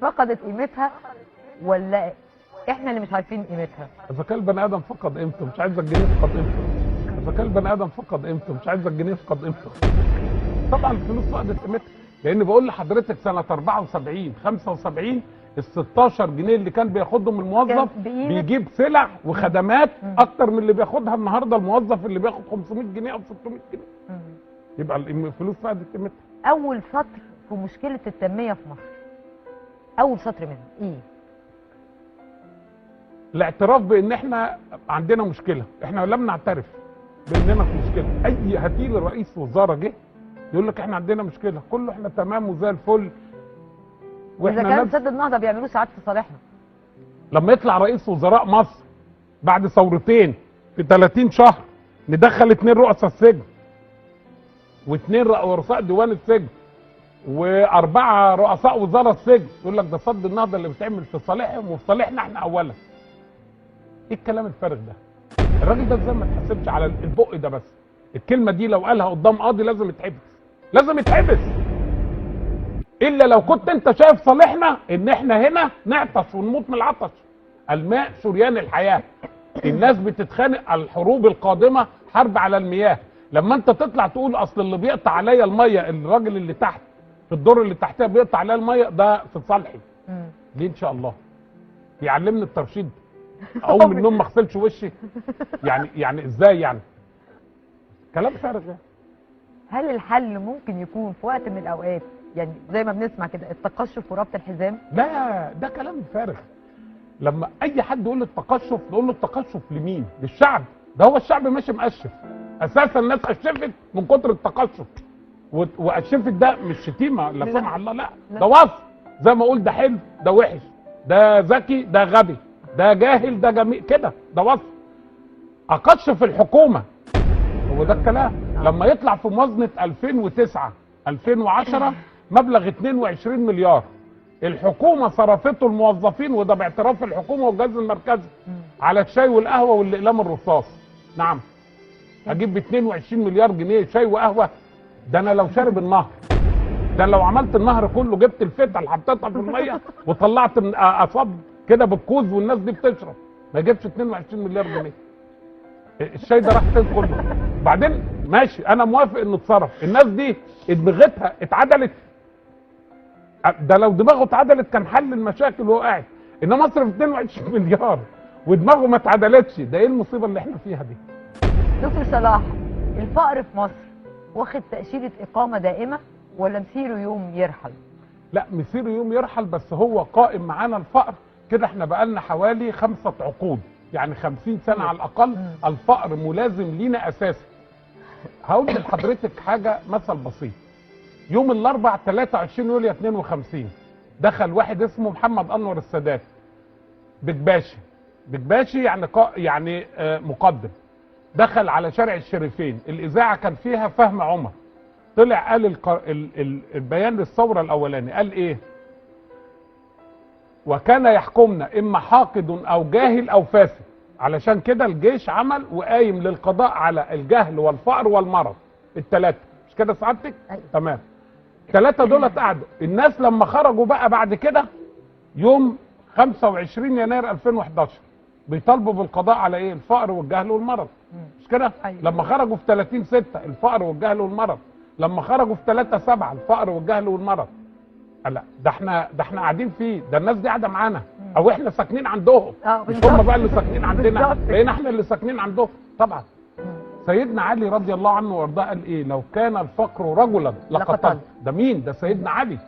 فقدت قيمتها ولا احنا اللي مش عارفين قيمتها؟ اذا كان البني ادم فقد قيمته مش عايز الجنيه فقد قيمته. اذا كان البني ادم فقد قيمته مش عايز الجنيه فقد قيمته. طبعا الفلوس فقدت قيمتها، لان بقول لحضرتك سنة 74 75 ال 16 جنيه اللي كان بياخدهم الموظف بيجيب سلع وخدمات اكتر من اللي بياخدها النهارده الموظف اللي بياخد 500 جنيه او 600 جنيه. يبقى الفلوس فقدت قيمتها. اول سطر في مشكلة التنمية في مصر، اول سطر منه ايه؟ الاعتراف بان احنا عندنا مشكلة، احنا لم نعترف باننا في مشكلة. اي هتيل رئيس وزارة جه يقول لك احنا عندنا مشكلة، كله احنا تمام وزي الفل. واحنا اذا كان سد النهضة بيعملوه ساعات في صالحنا. لما يطلع رئيس وزراء مصر بعد ثورتين في 30 شهر ندخل 2 رؤساء السجن و2 رؤساء ديوان السجن و4 رؤساء وزارة السجن، يقول لك ده سد النهضة اللي بتعمل في صالحهم وفي صالحنا احنا اولا. ايه الكلام الفارغ ده؟ الراجل ده ازاي ما اتحاسبش على البق ده؟ بس الكلمة دي لو قالها قدام قاضي لازم يتحبس، لازم يتحبس. الا لو كنت انت شايف صالحنا ان احنا هنا نعطش ونموت من العطش. الماء شريان الحياة. الناس بتتخانق على الحروب القادمة، حرب على المياه. لما انت تطلع تقول اصل اللي بيقطع عليا المية الراجل اللي تحت في الدور اللي تحتها بيقطع عليا المية، ده في صالحي. ليه ان شاء الله؟ بيعلمني الترشيد؟ اقوم من النوم ما اغسلش وشي؟ يعني ازاي يعني؟ كلام فارغ يعني. هل الحل ممكن يكون في وقت من الاوقات يعني زي ما بنسمع كده التقشف وربط الحزام؟ لا، ده كلام فارغ. لما اي حد يقول التقشف نقول له التقشف لمين؟ للشعب. ده هو الشعب ماشي مقشف اساسا، الناس قشفت من كتر التقشف. وقشفت ده مش شتيمه لا سمح الله، لا ده وصف. زي ما اقول ده حلو ده وحش، ده ذكي ده غبي، ده جاهل ده جميل، كده ده وصف. اقشف الحكومة، هو ده الكلام. لما يطلع في موازنه 2009 2010 مبلغ 22 مليار الحكومة صرفته الموظفين، وده باعتراف الحكومة والجهاز المركزي، على الشاي والقهوة والاقلام الرصاص. نعم، اجيب ب 22 مليار جنيه شاي وقهوة؟ ده انا لو شارب النهر، ده لو عملت النهر كله، جبت الفتة اللي حطيتها في المية وطلعت من اصب كده بالكوز والناس دي بتشرب، ما يجيبش 22 مليار جنيه. الشاي ده راح فين كله؟ بعدين ماشي، انا موافق انه اتصرف، الناس دي دماغتها اتعدلت. ده لو دماغه اتعدلت كان حل المشاكل وهو قاعد، انما اصرف 22 مليار ودماغه ما اتعدلتش، ده ايه المصيبة اللي احنا فيها دي؟ دكتور صلاح، الفقر في مصر واخد تأشيرة إقامة دائمة ولا مسيره يوم يرحل؟ لا، مسيره يوم يرحل، بس هو قائم معانا الفقر كده. احنا بقالنا حوالي 5 عقود، يعني 50 سنة على الأقل الفقر ملازم لينا أساسا. هقول لحضرتك حاجة، مثل بسيط. يوم الأربع 23 يوليو 52 دخل واحد اسمه محمد أنور السادات بكباشي، بكباشي يعني مقدم، دخل على شارع الشريفين، الإذاعة كان فيها فهم عمر، طلع قال البيان للثورة الأولاني، قال إيه؟ وكان يحكمنا إما حاقد أو جاهل أو فاسد. علشان كده الجيش عمل وقايم للقضاء على الجهل والفقر والمرض، الثلاثة، مش كده سعادتك؟ أيوة. تمام. الثلاثة دول قعدوا، الناس لما خرجوا بقى بعد كده يوم 25 يناير 2011 بيطالبوا بالقضاء على ايه؟ الفقر والجهل والمرض، مش كده؟ أيوة. لما خرجوا في 30/6 الفقر والجهل والمرض، لما خرجوا في 3/7 الفقر والجهل والمرض. لا ده احنا، ده احنا قاعدين فيه، ده الناس دي قاعدة معانا او احنا ساكنين عندهم، مش هم بقى اللي ساكنين عندنا، بقينا احنا اللي ساكنين عندهم. طبعا سيدنا علي رضي الله عنه وارضاه قال ايه؟ لو كان الفقر رجلا لقتل. ده مين؟ ده سيدنا علي.